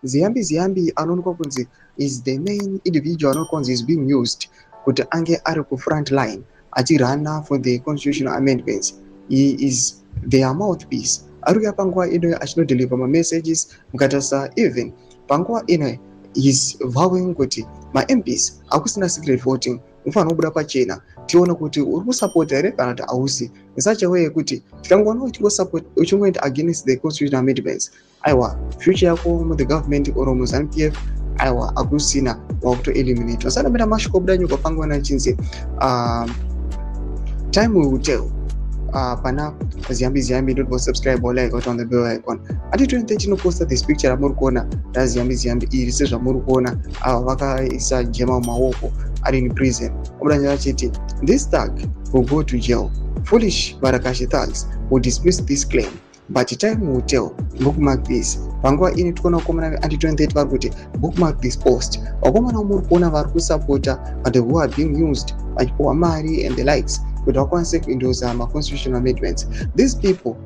Ziyambi Ziyambi anoonekwa kunzi is the main individual anoonekwa kunzi is being used kuti ange ari kufront line achirana for the constitutional amendments. He is their mouthpiece. Ari kuya panguva ino achinodeliver mamessages. Mukatarisa even panguva ino, is vowing kuti maMPs hakusina secret voting, unofanira kubuda pachena tione kuti uri kusapota here kana kuti hausi, in such a way yekuti tikangoona uchingoenda against the constitutional amendments, aiwa, future yako muthe government or muZANU PF, aiwa, hakusina, wakutoeliminate. Vasadambira mashoko obuda nyuka panguva achinzi time will tell. Pana Ziyambi Ziyambi, don't subscribe or like or on the bell icon. Ati 2013 noposta this picture ramuri kuona raZiyambi Ziyambi iri, sezvamuri kuona ava vakaisa jema mumaoko, ari in prison. Obuda nyaya achiti this thug will go to jail. Foolish varakashi thugs will dismiss this claim, but time will tell. Bookmark this. Panguva ino tikuona vakomana veanti 2030 vari kuti bookmark this post. Vakomana muri kuona vari kusapota, but who are being used vachipiwa mari and the likes kuti vakwanise kuendorsa maconstitutional amendments, these people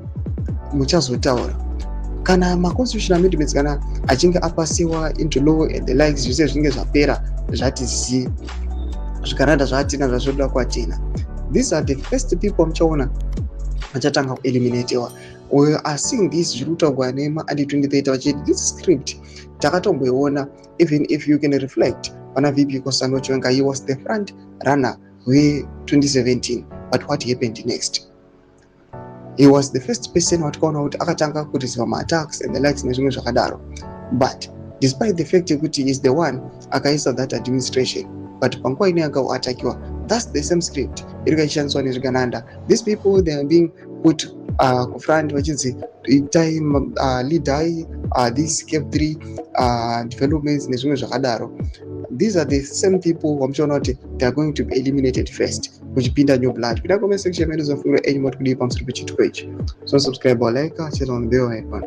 muchazotaura kana maconstitutional amendments kana achinge apasiwa into law and the likes, zvese zvinenge zvapera, zvati zii, zvikaranda zvatina zvazvoda kwatina. These are the first people muchaona vachatanga kueliminatiwa. We are seeing this zviri kutaurwa nemaanti 2030 vachiti this script takatomboiona. Even if you can reflect pana VP Constantino Chiwenga, he was the front runner we2017, but what happened next? He was the first person watikaona kuti akatanga kureceiva maattacks and the likes nezvimwe zvakadaro, but despite the fact yekuti is the one akaisa that administration, but panguva ino yakaattackiwa. That's the same script iri kaishandiswa nezvigananda. These people, they are being put kufront vachinzi itai leadai this CAB 3 developments nezvimwe zvakadaro. These are the same people vamuchaona kuti they are going to be eliminated first, kuchipinda new blood. Kuda comment section medu zofungira enyu moti kudii pamusoro pechitiko ichi. So subscribe or like, channel on bell icon.